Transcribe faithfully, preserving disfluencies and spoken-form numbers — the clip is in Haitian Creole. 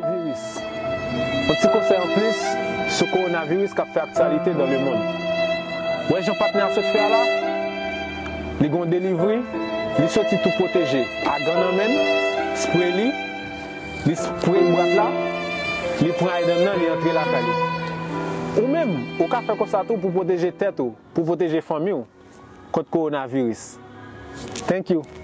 Viris. Yon ti konsèy anplis sou kowonaviris k ap fè aktyalite dans le monde. Wè jan patnè a sot fè a la? Li gon delivri, li soti tou pwoteje. A gan nan men l, spre li, li spre bwat la, li pran aydam nan, li antre lakay li. Ou menm, ou ka fè konsa tou pou pwoteje tèt ou, pou pwoteje fanmi w kont kowonaviris. Thank you.